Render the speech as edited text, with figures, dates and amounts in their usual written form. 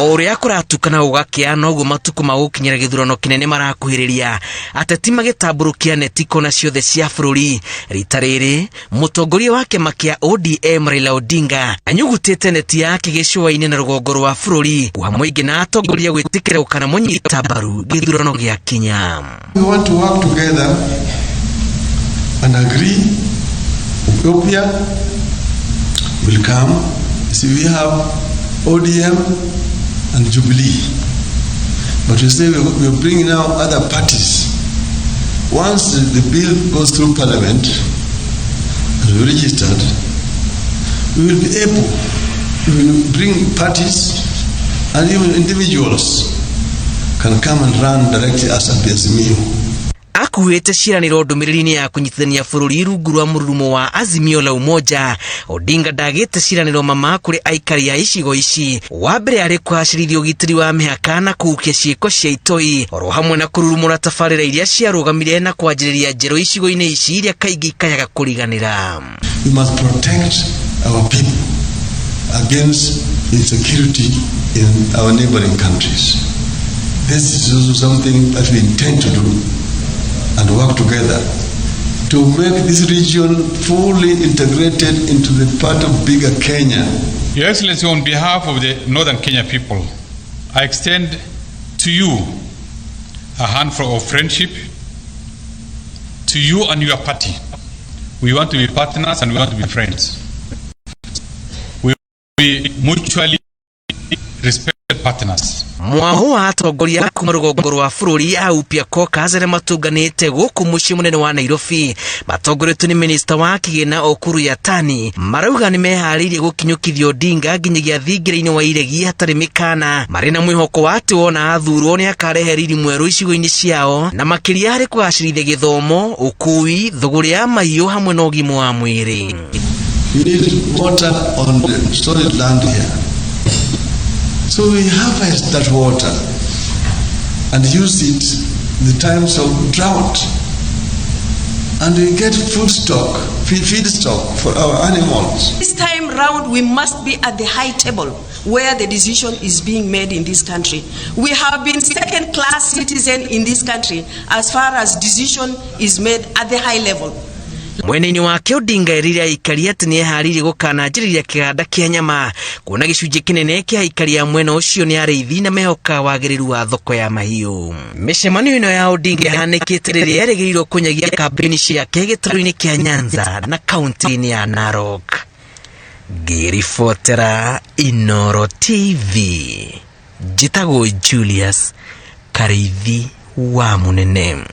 O ũrĩa kũratuka na gũgakĩa, noguo matukũ ma gũkinyĩra gĩthurano kĩnene marakuhĩrĩria, ateti magĩtambũrũkia neti kona ciothe cia bũrũri. Rita rĩrĩ mũtongoria wa kĩama kĩa ODM Raila Odinga anyugutĩte neti yake gĩcũa-inĩ na rũgongo rwa bũrũri wa mũingĩ na atongoria gwĩtĩkĩra gũkanamũnyita mbaru gĩthurano gĩakinya. We want to work together and agree. Ethiopia will come. See, we have ODM and Jubilee. But we say we are bringing now other parties. Once the bill goes through parliament and we registered, we will be able, we will bring parties and even individuals can come and run directly as a Azimio. Akuhĩte ciĩranĩro ndũmĩrĩri-inĩ ya kũnyitithania bũrũri rungu rwa mũrurumo wa Azimio la Umoja. Odinga ndagĩte ciĩranĩro mama kũrĩ aikari a icigo ici. Wa mbere arĩ kũgacĩrithia ũgitĩri wa mĩhaka na kũhukia ciĩko cia itoi, oro hamwe na kũrurumũra tabarĩra iria ciarũgamire na kwanjĩrĩria njerũ icigo-inĩ ici iria kaingĩ ikayaga kũriganĩra. We must protect our people against insecurity in our neighboring countries. This is also something that we intend to do and work together to make this region fully integrated into the part of bigger Kenya. Your Excellency, on behalf of the Northern Kenya people, I extend to you a handful of friendship, to you and your party. We want to be partners and we want to be friends. We be mutually respected partners. Mwaho wa atongoria kuma rũgongo rwa bũrũri a Upya Caucus arĩa matũnganĩte gũkũ mũciĩ mũnene wa Nairobi matongoretio nĩ minista wa kĩgĩna Ukur Yatani marauga nĩ meharĩirie gũkinyũkithia Odinga nginyagia thingira-inĩ wa iregi hatarĩ mĩkana, marĩ na mwĩhoko wa atĩ wona athurwo nĩ akarehe riri mwerũ icigo-inĩ ciao na makĩria harĩ kũgacĩrithia gĩthomo, ũkui, thũgũrĩ ya mahiũ hamwe na ũgima wa mwĩrĩ. We need water on the solid land here. So we harvest that water and use it in the times of drought. And we get food stock, feed stock for our animals. This time round, we must be at the high table where the decision is being made in this country. We have been second class citizen in this country as far as decision is made at the high level. Mwena-inĩ wake, Odinga erire aikari atĩ nĩ eharĩirie gũkananjĩrĩria kĩganda kĩa nyama, kuona gĩcunjĩ kĩnene kĩa aikari a mwena ũcio nĩ arĩithi na mehoka wagĩrĩru wa thoko ya mahiũ. Mĩcemanio ĩno ya Odinga ĩhanĩkĩte rĩrĩa erĩgĩrĩirwo kũnyagia kambĩini ciake gĩtarũ-inĩ kĩa Nyanza na kaunti-inĩ ya Narok. Ngĩribotera Inoro TV, njĩtagwo Julius Karĩithi wa Mũnene.